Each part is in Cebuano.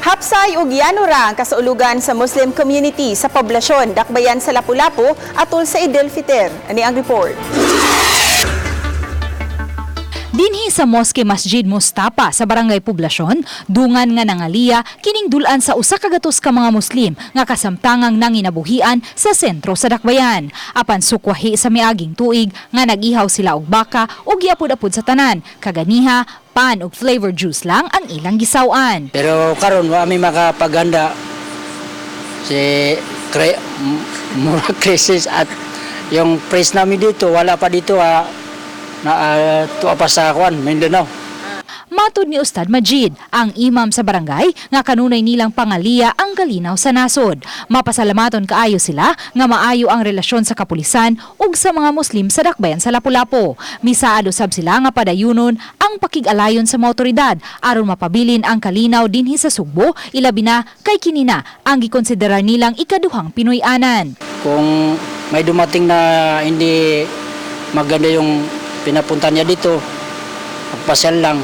Hapsay ug yano ra ang kasaulugan sa Muslim community sa poblasyon Dakbayan sa Lapu-Lapu atol sa Eid al-Fitr. Ani ang report. Dinhi sa Mosque Masjid Mustafa sa Barangay Poblasyon, dungan nga nangaliya kining dulan sa 100 ka mga Muslim nga kasamtangang nanginabuhian sa sentro sa Dakbayan. Apan sukwahi sa miaging tuig nga nag-ihaw sila og baka ug giapod-apod sa tanan. Kaganiha, pan ug flavor juice lang ang ilang gisaw-an. Pero karon wa mi makapaghanda si mura crisis at yung price namin dito wala pa dito na tuwa pa sa kwan Mindanao. Matud ni Ustad Majid, ang imam sa barangay, nga kanunay nilang pangaliya ang kalinaw sa nasod. Mapasalamaton kaayo sila nga maayo ang relasyon sa kapulisan ug sa mga Muslim sa Dakbayan sa Lapu-Lapu. Misaad usab sila nga padayunon ang pakig-alayon sa mga otoridad aron mapabilin ang kalinaw dinhi sa Sugbo, ilabi na kay kinina ang gikonsiderar nilang ikaduhang Pinoy-anan. Kung may dumating na hindi maganda yung pinapunta niya dito, magpasyal lang,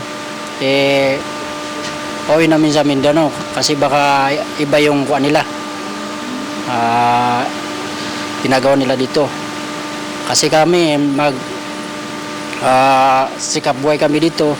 eh, pauwi namin sa Mindanao kasi baka iba yung kuha nila. Ginagawa nila dito. Kasi kami mag sikap buhay kami dito.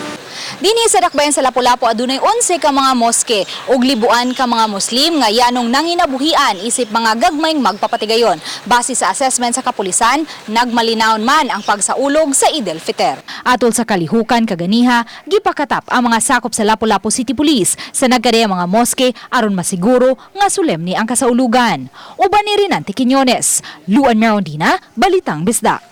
Dinhi sa Dakbayan sa Lapu-Lapu adunay 11 ka mga moske ug libuan ka mga Muslim nga yanong nanginabuhian isip mga gagmayng magpapatigayon. Base sa assessment sa kapulisan, nagmalinawon man ang pagsaulog sa Eid al-Fitr. Atol sa kalihukan kaganiha, gipakatap ang mga sakop sa Lapu-Lapu City Police sa nagkadeya mga moske aron masiguro nga solemne ang kasaulugan. Uban ni Rinante Quiñones, Luan Merondina, Balitang Bisdak.